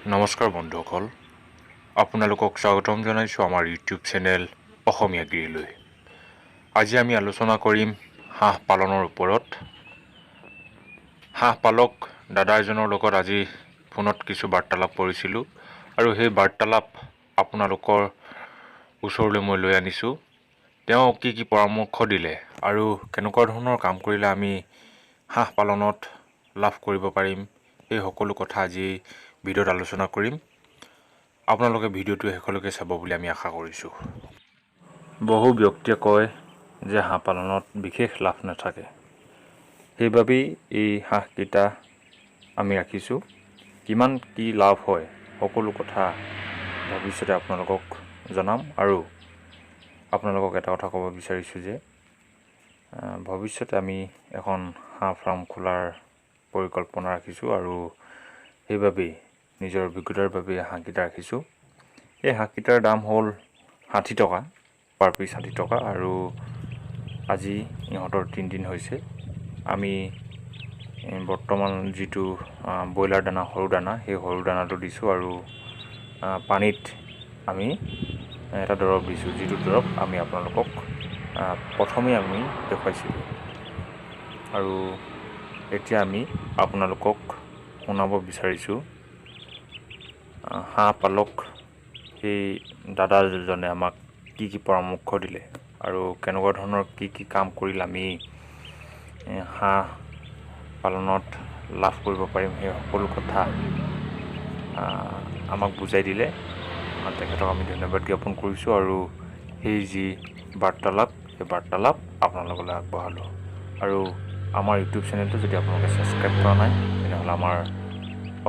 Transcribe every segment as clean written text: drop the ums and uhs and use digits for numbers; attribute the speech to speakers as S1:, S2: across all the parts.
S1: নমস্কাৰ বন্ধুসকল, আপোনালোকক স্বাগতম জনাইছোঁ আমাৰ ইউটিউব চেনেল অসমীয়া গিৰিলৈ। আজি আমি আলোচনা কৰিম হাঁহ পালনৰ ওপৰত। হাঁহ পালক দাদা এজনৰ লগত আজি ফোনত কিছু বাৰ্তালাপ কৰিছিলোঁ আৰু সেই বাৰ্তালাপ আপোনালোকৰ ওচৰলৈ মই লৈ আনিছোঁ। তেওঁ কি কি পৰামৰ্শ দিলে আৰু কেনেকুৱা ধৰণৰ কাম কৰিলে আমি হাঁহ পালনত লাভ কৰিব পাৰিম, সেই সকলো কথা আজি ভিডিঅ'ত আলোচনা কৰিম। আপোনালোকে ভিডিঅ'টো শেষলৈকে চাব বুলি আমি আশা কৰিছোঁ। বহু ব্যক্তিয়ে কয় যে হাঁহ পালনত বিশেষ লাভ নাথাকে, সেইবাবেই এই হাঁহকেইটা আমি ৰাখিছোঁ। কিমান কি লাভ হয় সকলো কথা ভৱিষ্যতে আপোনালোকক জনাম। আৰু আপোনালোকক এটা কথা ক'ব বিচাৰিছোঁ যে ভৱিষ্যতে আমি এখন হাঁহ ফাৰ্ম খোলাৰ পৰিকল্পনা ৰাখিছোঁ আৰু সেইবাবেই নিজৰ অভিজ্ঞতাৰ বাবে হাঁহকেইটা ৰাখিছোঁ। এই হাঁহকেইটাৰ দাম হ'ল 60 টকা পাৰ পিচ, 60 টকা। আৰু আজি ইহঁতৰ 3 দিন হৈছে। আমি বৰ্তমান যিটো ব্ৰইলাৰ দানা, সৰু দানা, সেই সৰু দানাটো দিছোঁ আৰু পানীত আমি এটা দৰৱ দিছোঁ, যিটো দৰৱ আমি আপোনালোকক প্ৰথমেই আমি দেখুৱাইছিলোঁ। আৰু এতিয়া আমি আপোনালোকক শুনাব বিচাৰিছোঁ হাঁহ পালক সেই দাদাজনে আমাক কি কি পৰামৰ্শ দিলে আৰু কেনেকুৱা ধৰণৰ কি কি কাম কৰিলে আমি হাঁহ পালনত লাভ কৰিব পাৰিম, সেই সকলো কথা আমাক বুজাই দিলে। তেখেতক আমি ধন্যবাদ জ্ঞাপন কৰিছোঁ আৰু সেই যি বাৰ্তালাপ, সেই বাৰ্তালাপ আপোনালোকলৈ আগবঢ়ালোঁ। আৰু আমাৰ ইউটিউব চেনেলটো যদি আপোনালোকে ছাবস্ক্ৰাইব কৰা নাই, তেনেহ'লে আমাৰ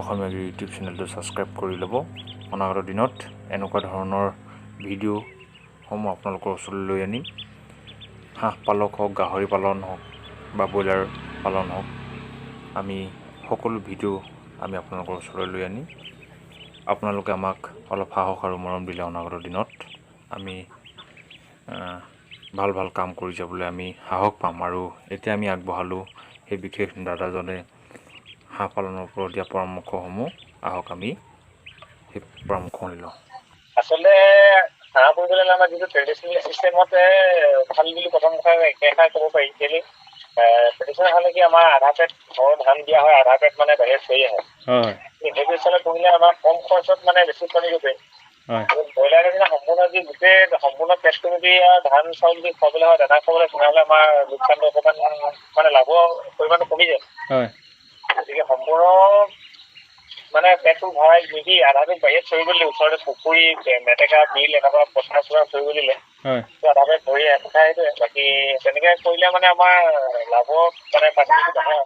S1: অসমীয়া ইউটিউব চেনেলটো ছাবস্ক্ৰাইব কৰি ল'ব। অনাগত দিনত এনেকুৱা ধৰণৰ ভিডিঅ'সমূহ আপোনালোকৰ ওচৰলৈ লৈ আনিম। হাঁহ পালক হওক, গাহৰি পালন হওক বা ব্ৰইলাৰ পালন হওক, আমি সকলো ভিডিঅ' আমি আপোনালোকৰ ওচৰলৈ লৈ আনিম। আপোনালোকে আমাক অলপ সাহস আৰু মৰম দিলে অনাগত দিনত আমি ভাল ভাল কাম কৰি যাবলৈ আমি সাহস পাম। আৰু এতিয়া আমি আগবঢ়ালোঁ সেই বিশেষ দাদাজনে হাঁহ পালনৰ ওপৰত দিয়া পৰামৰ্শসমূহ। আহক, আমি সেই পৰামৰ্শ শুনি লওঁ।
S2: আচলতে হাঁহ পুহিবলৈ হ'লে আমাৰ যিটো ট্ৰেডিচনেল চিষ্টেমতে ভাল বুলি প্ৰথম কথা একেষাৰ ক'ব পাৰি। কেলৈ, ট্ৰেডিচনেল হ'লে কি, আমাৰ আধা পেট ঘৰৰ ধান দিয়া হয়, আধা পেট মানে বাহিৰত চৰি আহে। সেইটো হিচাপে পুহিলে আমাৰ কম খৰচত মানে বেছি কণী দিব পাৰি। ব্ৰইলাৰ নিচিনা সম্পূৰ্ণ যি গোটেই সম্পূৰ্ণ পেটটো যদি ধান চাউল যদি খুৱাবলৈ হয়, দানা খুৱাবলৈ, তেনেহ'লে আমাৰ লোকচানটো অকণমান মানে লাভৰ পৰিমাণটো কমি যায়। গতিকে সম্পূৰ্ণ মানে পেটটো ভৰাই নিদি আধাটো বাহিৰত চৰিবলৈ দিলে, ওচৰতে পুখুৰী, মেটেকা, বিল, এনেকুৱা পথাৰ চথাৰ চৰিব দিলে আধা পেট ভৰি আহে। কথা সেইটোৱে। বাকী তেনেকে কৰিলে মানে আমাৰ লাভৰ মানে পাৰ্চেণ্টেজটো বাঢ়ে।